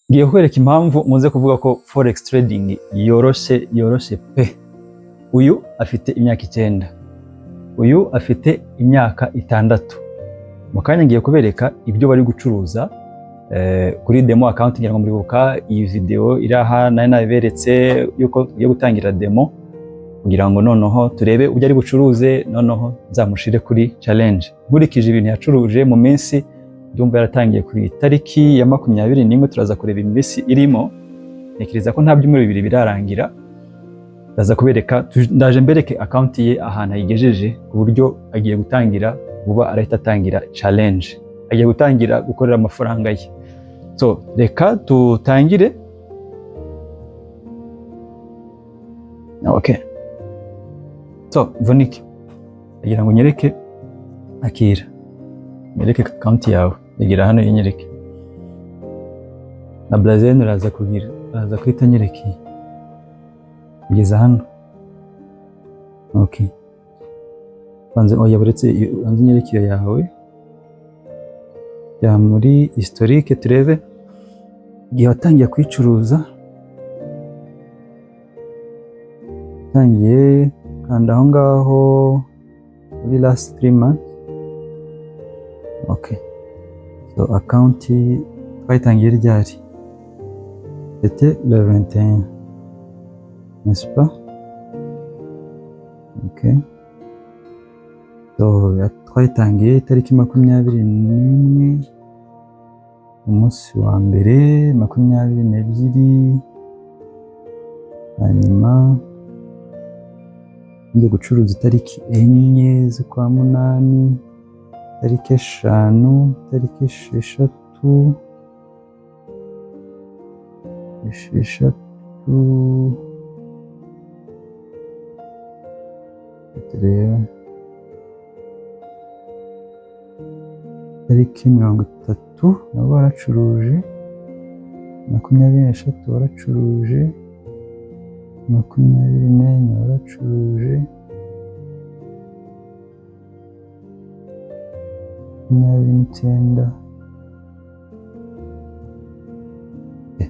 Ngiye kukwereka impamvu muze kuvuga ko forex trading yoroshye, yoroshye pe. Uyu afite imyaka 9, uyu afite imyaka 6. Mu kanya ngiye kubereka ibyo bari gucuruza kuri demo account. Ngira ngo muribuka iyi video iri aha, nari nabiberetse yuko tugiye gutangira demo kugira ngo noneho turebe ibyo ari bucuruze, noneho nzamushire kuri challenge. Nkurikije ibintu yacuruje mu minsi, ndumva yaratangiye ku itariki ya 21, turaza kureba iminsi irimo, ntekereza ko nta byumweru 2 birarangira. Ndaza kubereka, ndaje mbereke account ye ahantu ayigejeje, ku buryo agiye gutangira vuba, arahita atangira challenge, agiye gutangira gukorera amafaranga ye. So reka tutangire. Okay, so Vunike, agira ngo nyereke, akira nyereke account yawe, egera hano yinyereke. Na Blazen uraza kugira, uraza kuhita nyereke kugeza hano. Okay, banze, oya, buretse, banze unyereke iyo yawe ya muri historique, turebe igihe watangiye kuyicuruza. Watangiye, kanda aho ngaho muri last 3 months. Okay, so account twayitangiye ryari? C'était le 21, n'est-ce pas? Okay, so twayitangiye itariki 21, umunsi wa mbere 22, hanyuma njya gucuruza itariki 4 z'ukwa munani, tariki 5, tariki 6, 6, turebe, tariki 30 nabo baracuruje, 23 waracuruje, 24 waracuruje, 29.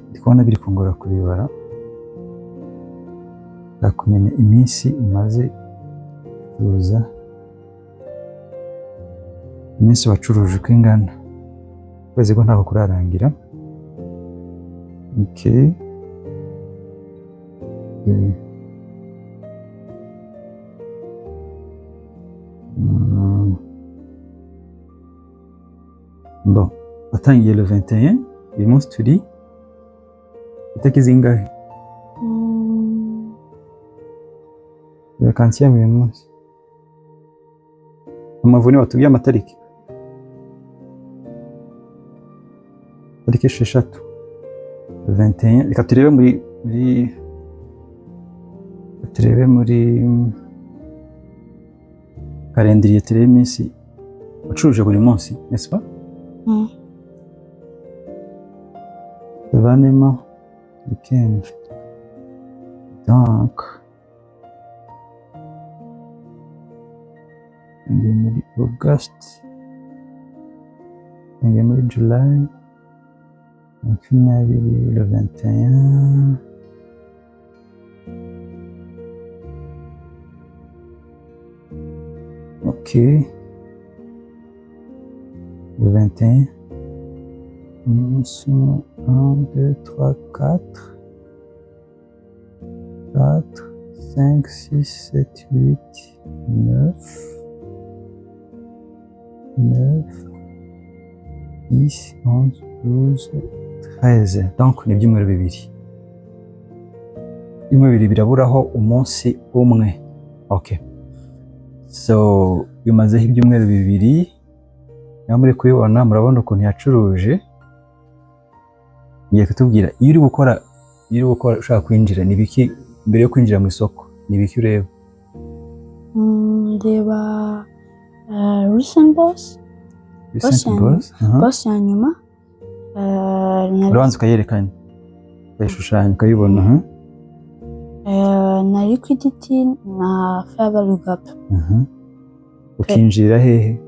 Ndi kubona biri kungora kubibara. Nshaka kumenya iminsi umaze gucuruza, iminsi wacuruje uko ingana. Ukwezi ko ntabwo kurarangira. Okay. Bon, watangiye le 21, uyu munsi turi itariki zingahe? Vakansiya uyu munsi. Amavuni watubwiye amatariki? Tariki 6, 21. Reka turebe muri turebe muri calendrier, turebe iminsi wacuruje buri munsi, n'est-ce pas? Mm. Tuvanemo weekend. Donc ngiye muri August, ngiye muri July, 20, le 21. Ok, le 21, umunsi umwe, 1, 2, 3, 4, 4, 5, 6, 7, 8, 9, 9, 10, 11, 12, 13. Donc ni ibyumweru 2. Ibyumweru 2 biraburaho umunsi umwe. Okay. So bimazeho ibyumweru 2. Niba muri kubibona, murabona ukuntu yacuruje. Ngiye kutubwira, iyo uri gukora ushaka kwinjira, ni biki mbere yo kwinjira mu isoko, ni biki ureba? Ndeba recent BOS. Recent ya BOS, aha. BOS ya nyuma na, Urabanza ukayerekana, ukayishushanya, ukayibona, aha. Na liquidity na fair value gap. Aha. Ukinjirira hehe?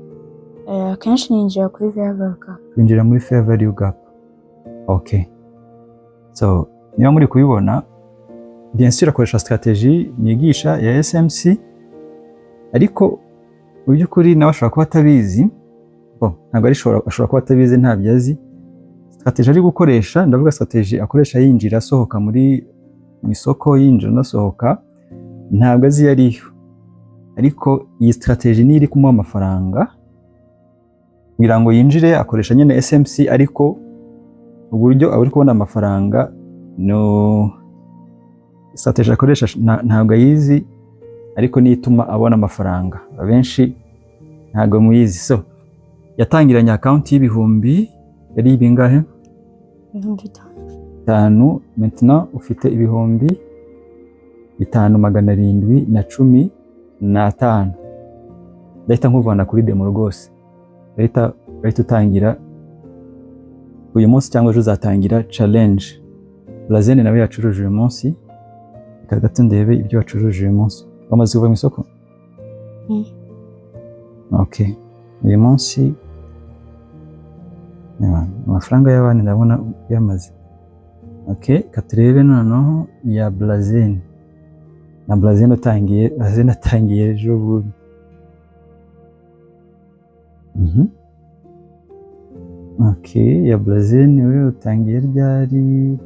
Akenshi ninjira kuri fair value gap. Kwinjira muri fair value gap. Okay. So niba muri kubibona, bien sûr akoresha stratégie nigisha ya SMC, ariko mu by'ukuri nawe ashobora kuba atabizi. Bon, ntabwo ari ashobora kuba atabizi, ntabyo azi. Stratégie ari gukoresha, ndavuga stratégie akoresha yinjira asohoka muri mu isoko, yinjira anasohoka, ntabwo azi iyo ariyo. Ariko iyi stratégie niyo iri kumuha amafaranga. Kugira ngo yinjire akoresha nyine SMC, ariko uburyo aba ari kubona amafaranga, no stratégie akoresha ntabwo ayizi, ariko niyo ituma abona amafaranga. Abenshi ntabwo muyizi. So yatangiranye account y'ibihumbi, yari bingahe? 5000. 5. Maintenant ufite 5715. Ndahita nkuvana kuri demo rwose, ndahita utangira uyu munsi cyangwa ejo uzatangira challenge. Blazene nawe yacuruje uyu munsi. Reka gato ndebe ibyo wacuruje uyu munsi. Wamaze kuva mu isoko? Mm. Okay, uyu munsi amafaranga y'abandi ndabona yamaze. Okay, reka turebe noneho ya Blazene. Na Blazene utangiye, Blazene atangiye ejo bundi. Okay, ya Blazene we utangiye ryari?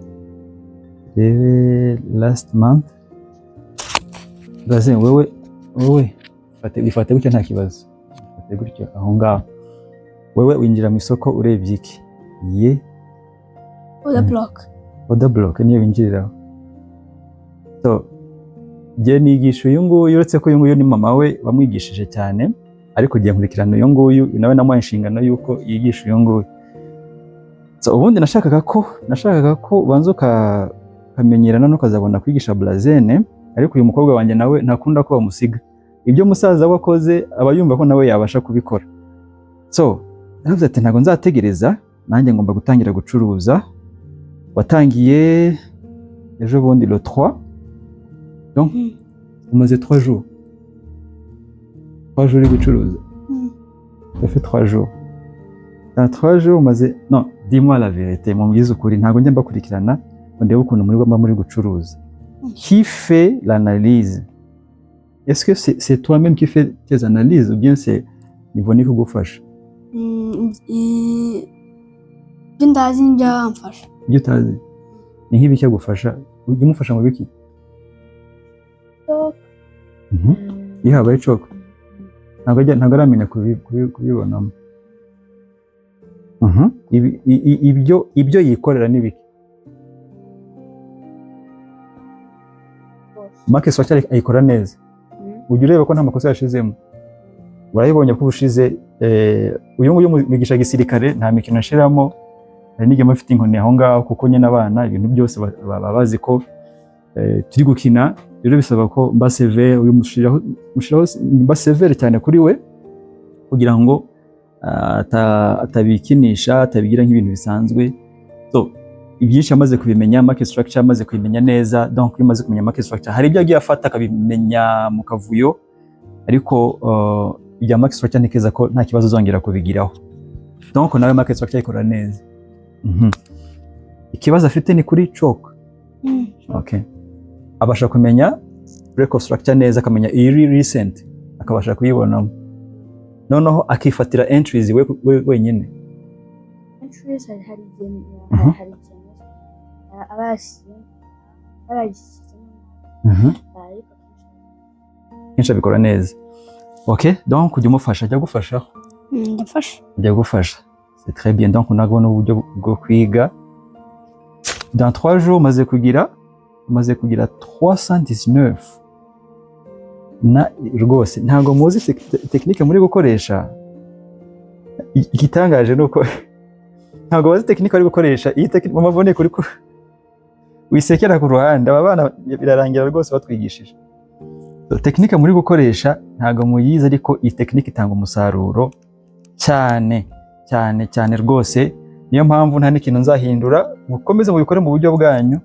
Rebe last month. Blazene, wowe wifate gutyo, nta kibazo. Wifate gutyo aho ngaho. Wewe winjira mu isoko urebye iki? Ye? Order block. Order block niyo winjiriraho. So njye nigisha uyu nguyu, uretse ko uyu nguyu ni mama we wamwigishije cyane, ariko ugiye nkurikirana uyu nguyu nawe namuhaye inshingano y'uko yigisha uyu nguyu. So ubundi nashakaga ko ubanza ukamenyerana n'ukazabona kwigisha Blazene, ariko uyu mukobwa wanjye nawe ntakunda ko bamusiga. Ibyo musaza we akoze aba yumva ko nawe yabasha kubikora. So naravuze ati ntabwo nzategereza, nanjye ngomba gutangira gucuruza. Watangiye ejo bundi le 3, donc umaze 3 jours, 3 jours uri gucuruza. Ça fait 3 jours. Dans 3 jours umaze, non, dis-moi la vérité, mumbwize ukuri, ntabwo njya mbakurikirana ngo ndebe ukuntu muri mba muri gucuruza. Qui fait l'analyse? Est-ce que c'est toi-même qui fais tes analyses ou bien c'est Nivoni kugufasha? Ibyo ndazi nibyo bamfasha. Ibyo utazi ni nk'ibiki agufasha? Ujya umufasha mu biki? Iyo habaye CHoCH ntabwo aramenya kubibonamo. Ibyo yikorera ni biki? Market structure ayikora neza? Ujya ureba ko nta makosa yashizemo? Urayibonye ko ubushize uyu nguyu mwigisha gisirikare, nta mikino nshiramo. Hari n'igihe mba mfite inkoni aho ngaho, kuko nyine abana ibintu byose baba bazi ko turi gukina. Rero bisaba ko mba sévère. Uyu mushiraho mba sévère cyane kuri we kugira ngo atabikinisha, atabigira nk'ibintu bisanzwe. So ibyinshi amaze kubimenya, market structure amaze kubimenya neza. Donc iyo umaze kumenya market structure, hari ibyo agiye afata akabimenya mu kavuyo, ariko ibya market structure ntekereza ko nta kibazo uzongera kubigiraho. Donc nawe market structure ikora neza. Ikibazo afite ni kuri CHoCH. Okay, abasha kumenya break of structure neza, akamenya iri recent, akabasha kuyibonamo, noneho akifatira entries we wenyine? Entries hari igihe hari igihe aba yashyizemo, ariko akenshi Kenshi abikora neza. Okay, donc ujya umufasha, ajya agufashaho? Ndafasha. Ajya agufasha, c'est très bien. Donc nabwo uburyo bwo kwiga. Dans 3 jours umaze kugira 319. Na rwose ntabwo muzi technique muri gukoresha. Igitangaje ni uko ntabwo bazi technique bari gukoresha. Iyi technique mama Voneke uri ku wisekera ku ruhande, aba bana birarangira rwose batwigishije. So, technique muri gukoresha ntabwo muyizi, ariko iyi technique itanga umusaruro cyane cyane cyane rwose. Niyo mpamvu nta n'ikintu nzahindura, mukomeze mubikore mu buryo bwanyu.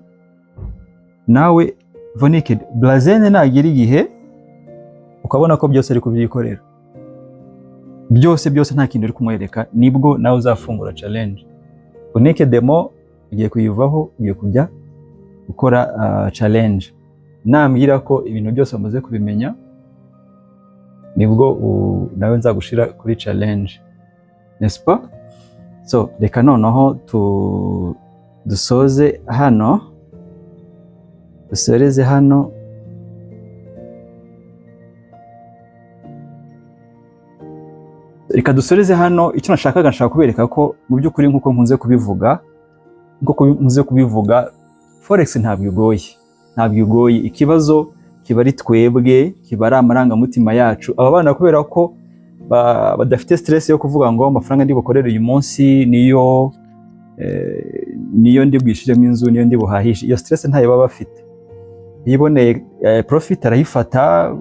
Nawe Vonike, Blazene nagira igihe ukabona ko byose ari kubyikorera byose byose, nta kintu uri kumwereka, nibwo nawe uzafungura challenge. Vonike demo Ugiye kuyivaho, ugiye kujya gukora challenge. Nambwira ko ibintu byose wamaze kubimenya, nibwo nawe nzagushira kuri challenge, n'est-ce pas? So reka noneho dusoze hano, dusoreze hano. Reka dusoreze hano. Icyo nashakaga, nshaka kubereka ko mu by'ukuri, nk'uko nkunze kubivuga, forex ntabwo igoye, ntabwo igoye. Ikibazo kiba ari twebwe, kiba ari amarangamutima yacu. Aba bana, kubera ko badafite stress yo kuvuga ngo amafaranga ndi bukorere uyu munsi niyo ndi bwishyuremo inzu, niyo ndi buhahishe, iyo stress ntayo baba bafite. Iyo iboneye profit arayifata.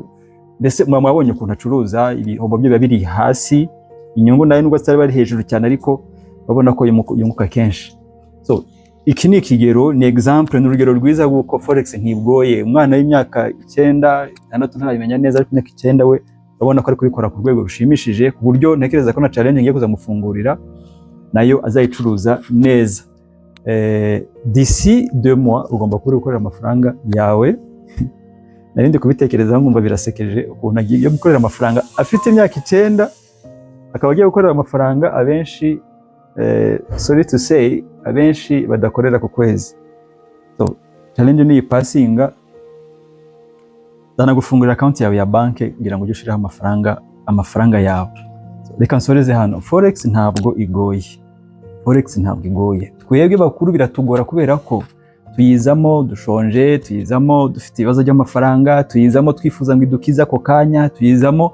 Mbese muba mwabonye ukuntu acuruza, ibihombo bye biba biri hasi, inyungu nayo nubwo zitari bari hejuru cyane, ariko babona ko yunguka kenshi. So iki ni ikigero, ni example, ni urugero rwiza rw'uko forex ntigoye. Umwana w'imyaka 9, 6 ntarabimenya neza, ariko imyaka 9 we urabona ko ari kubikora ku rwego rushimishije, ku buryo ntekereza ko na challenge ngiye kuzamufungurira nayo azayicuruza neza. D'ici 2 mois ugomba kuba uri gukorera amafaranga yawe. Nari ndi kubitekerezaho nkumva birasekeje ukuntu agiye gukorera amafaranga afite imyaka 9, akaba agiye gukorera amafaranga abenshi, sorry to say, abenshi badakorera ku kwezi. So challenge ni ipasinga, zanagufungurira account yawe ya banki kugira ngo ujye ushiraho amafaranga yawe. So, reka nsoreze hano. Forex ntabwo igoye, forex ntabwo igoye. Twebwe bakuru biratugora kubera ko tuyizamo dushonje, tuyizamo dufite ibibazo by'amafaranga, tuyizamo twifuza ngo idukize ako kanya, tuyizamo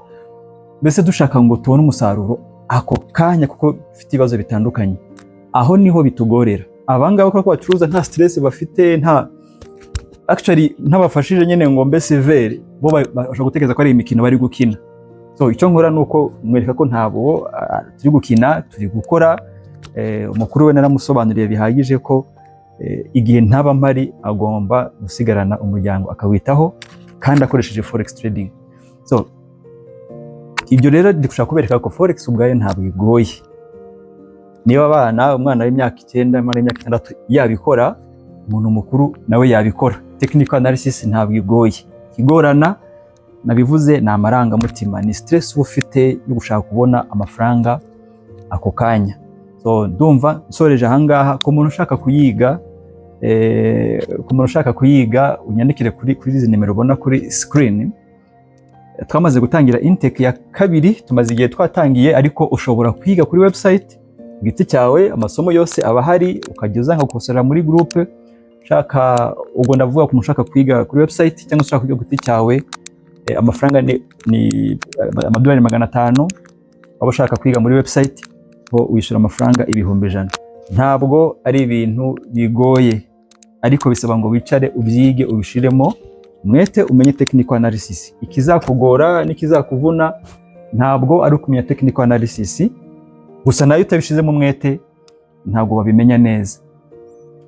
mbese dushaka ngo tubone umusaruro ako kanya kuko dufite ibibazo bitandukanye. Aho niho bitugorera. Abangaba kubera ko bacuruza nta stress bafite, nta actually ntabafashije nyine ngo mbe sévère, bo bashobora gutekereza ko ari imikino bari gukina. So icyo nkora ni uko mwereka ko ntabwo turi gukina, turi gukora. Umukuru we naramusobanuriye bihagije ko igihe ntaba mpari agomba gusigarana umuryango akawitaho kandi akoresheje forex trading. So ibyo rero ndi gushaka kubereka ko forex ubwayo ntabwo igoye. Niba abana, umwana w'imyaka 9, umwana w'imyaka 6 yabikora, umuntu mukuru nawe yabikora. Technical analysis ntabwo igoye. Ikigorana, nabivuze, ni amarangamutima, ni stress uba ufite yo gushaka kubona amafaranga ako kanya. So ndumva nsoreje ahangaha. Ku muntu ushaka kuyiga, unyandikire kuri izi nimero ubona kuri screen. Twamaze gutangira intake ya kabiri, tumaze igihe twatangiye, ariko ushobora kwiga kuri website ku giti cyawe, amasomo yose aba ahari, ukajya uza nkagukosora muri groupe ushaka. Ubwo ndavuga ku muntu ushaka kwiga kuri website cyangwa ushaka kwiga ku giti cyawe, amafaranga ni amadolari 500. Waba ushaka kwiga muri website ho wishyura amafaranga 100,000. Ntabwo ari ibintu bigoye, ariko bisaba ngo wicare ubyige, ubishiremo umwete, umenye technical analysis. Ikizakugora n'ikizakuvuna ntabwo ari ukumenya technical analysis gusa, nayo utabishizemo umwete ntabwo wabimenya neza,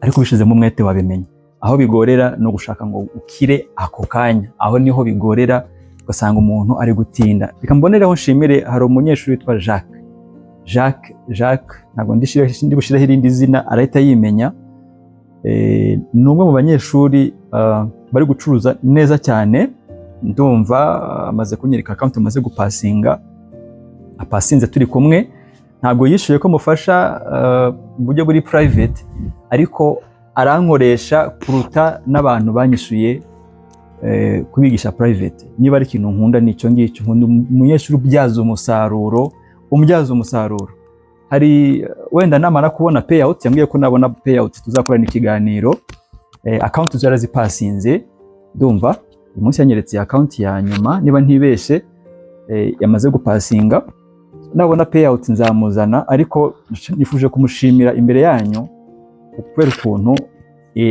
ariko ubishizemo umwete wabimenya. Aho bigorera ni ugushaka ngo ukire ako kanya, aho niho bigorera, ugasanga umuntu ari gutinda. Reka mbonereho nshimire, hari umunyeshuri witwa Jacques, Jacques, ntabwo ndi bushireho irindi zina, arahita yimenya. Ni umwe mu banyeshuri bari gucuruza neza cyane. Ndumva amaze kunyereka account amaze gupasinga, apasinze turi kumwe. Ntabwo yishyuye ko mufasha mu buryo buri private, ariko arankoresha kuruta n'abantu banyishyuye kubigisha private. Niba ari ikintu nkunda ni icyo ngicyo. Nkunda umunyeshuri ubyaza umusaruro, umubyaza umusaruro. Hari wenda namara kubona payout, yambwiye ko nabona payout tuzakorana ikiganiro. Account zarazipasinze, ndumva uyu munsi yanyeretse account ya nyuma niba ntibeshe, yamaze gupasinga. Nabona payout nzamuzana, ariko nifuje kumushimira imbere yanyu kubera ukuntu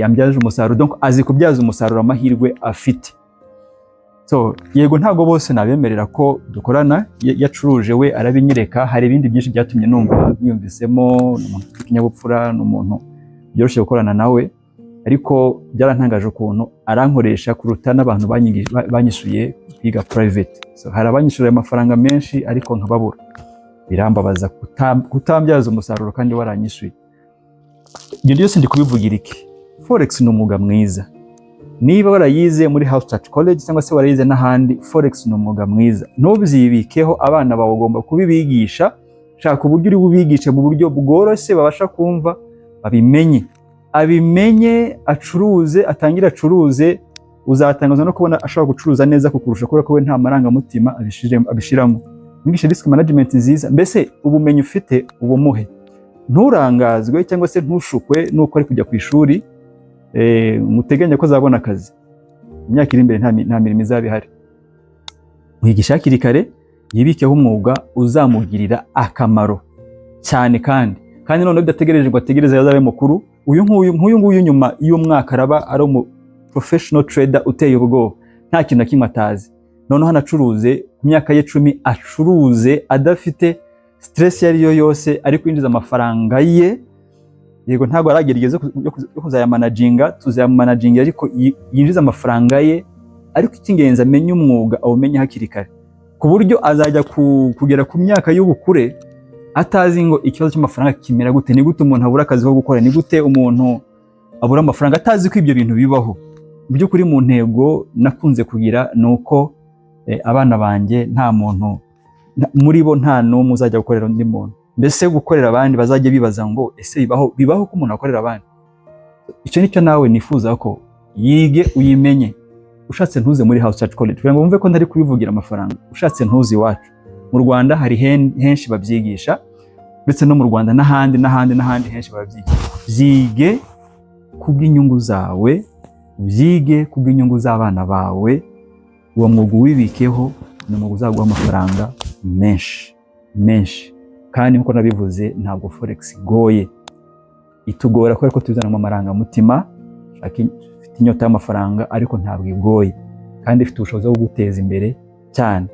ambyaje umusaruro. Donc azi kubyaza umusaruro amahirwe afite. So yego, ntabwo bose nabemerera ko dukorana. Yacuruje we arabinyereka. Hari ibindi byinshi byatumye numva mwiyumvisemo, ni umuntu ufite ikinyabupfura, ni umuntu byoroshye gukorana nawe, ariko byarantangaje ukuntu arankoresha kuruta n'abantu banyishyuye kwiga private. So hari abanyishyuriye amafaranga menshi ariko nkababura, birambabaza kutambyaza umusaruro kandi waranyishyuye. Ibyo byose ndi kubivugira iki? Forex ni umwuga mwiza. Niba warayize muri House Church College cyangwa se warayize n'ahandi, forex ni umwuga mwiza. Ntubyibikeho, abana bawe ugomba kubibigisha. Shaka uburyo uri bubigishe mu buryo bworoshye babasha kumva, babimenye, abimenye, acuruze, atangire acuruze. Uzatangazwa no kubona ashobora gucuruza neza kukurusha, kubera ko we nta marangamutima abishiramo. Mwigishe risk management nziza, mbese ubumenyi ufite ubumuhe. Nturangazwe cyangwa se ntushukwe nuko ari kujya ku ishuri, muteganya ko azabona akazi mu myaka iri imbere. Nta mirimo izaba ihari. Mwigisha hakiri kare, yibikeho umwuga uzamugirira akamaro cyane, kandi noneho bidategereje ngo ategereze azabe mukuru. Uyu nk'uyu nguyu, nyuma y'umwaka araba ari umu professional trader uteye ubwoba, nta kintu na kimwe atazi. Noneho anacuruze ku myaka ye 10, acuruze adafite stress iyo ari yo yose, ari kwinjiza amafaranga ye. Yego, ntabwo aragera igihe yo kuzayamanaginga, tuzayamanaginga, ariko yinjiza amafaranga ye. Ariko icy'ingenzi, amenye umwuga, awumenye hakiri kare, ku buryo azajya kugera ku myaka y'ubukure atazi ngo ikibazo cy'amafaranga kimera gute, ni gute umuntu abura akazi ko gukora, ni gute umuntu abura amafaranga, atazi ko ibyo bintu bibaho. Mu by'ukuri, mu ntego nakunze kugira ni uko abana banjye nta muntu muri bo, nta n'umwe uzajya gukorera undi muntu, mbese gukorera abandi. Bazajya bibaza ngo: "Ese bibaho? Bibaho ko umuntu akorera abandi?" Icyo nicyo nawe nifuza ko yige, uyimenye. Ushatse ntuze muri House Church College, kugira ngo wumve ko ntari kubivugira amafaranga. Ushatse ntuze iwacu mu Rwanda, hari henshi babyigisha, ndetse no mu Rwanda n'ahandi n'ahandi n'ahandi henshi barabyigisha. Byige kubw'inyungu zawe, byige kubw'inyungu z'abana bawe. Uwo mwuga uwibikeho, ni umwuga uzaguha amafaranga menshi menshi. Kandi nk'uko nabivuze, ntabwo forex igoye. Itugora kubera ko tubizanamo amarangamutima, ufite inyota y'amafaranga, ariko ntabwo igoye kandi ifite ubushobozi bwo guteza imbere cyane.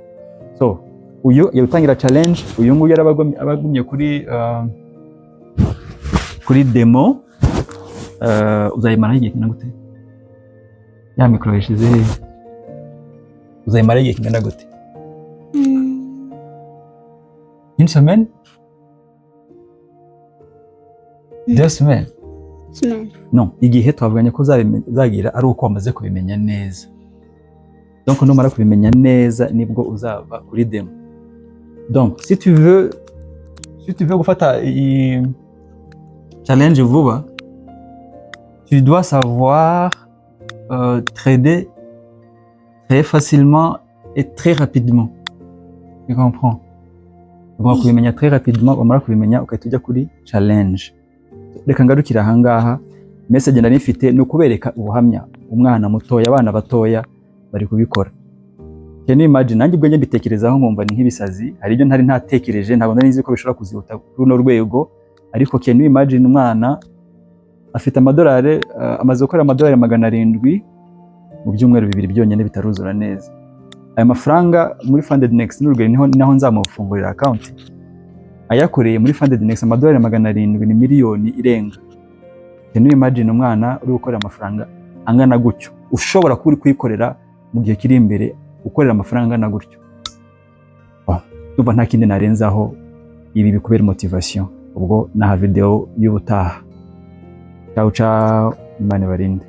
So uyu yagutangira gutangira challenge. Uyu nguyu yarabagumye kuri demo. Uzayimaraho igihe kingana gute? Ya mikoro yashize hehe? Uzayimaraho igihe kingana gute? Une semaine? 2 semaines? Semaine. Non, igihe twavuganye ko uzagira ari uko wamaze kubimenya neza. Donc numara kubimenya neza nibwo uzava kuri demo. Donc si tu veux gufata iyi challenge vuba, tu dois savoir trader très facilement et très rapidement. Tu comprends? Ugomba kubimenya très rapidement. Wamara kubimenya, ugahita ujya kuri challenge. Reka ngarukire ahangaha. Message nari nifite ni ukubereka ubuhamya, umwana mutoya, abana batoya bari kubikora. Can you imagine? Nanjye ubwo njye mbitekerezaho nkumva ni nk'ibisazi. Hari ibyo ntari ntatekereje, ntabwo nari nzi ko bishobora kuzihuta kuri runo rwego. Ariko can you imagine, umwana afite amadolari, amaze gukora amadolari 700 mu byumweru 2 byonyine bitaruzura neza. Aya mafaranga muri Funded Next, n'urugero, niho naho nzamufungurira account. Ayakoreye muri Funded Next, amadolari 700 ni miliyoni irenga. Can you imagine umwana uri gukorera amafaranga angana gutyo, ushobora kuba uri kuyikorera mu gihe kiri imbere, ukorera amafaranga angana gutyo? Oh, ndumva nta kindi narenzaho. Ibi bikubera motivation. Ubwo naha video y'ubutaha. Ciao ciao, Imana ibarinde.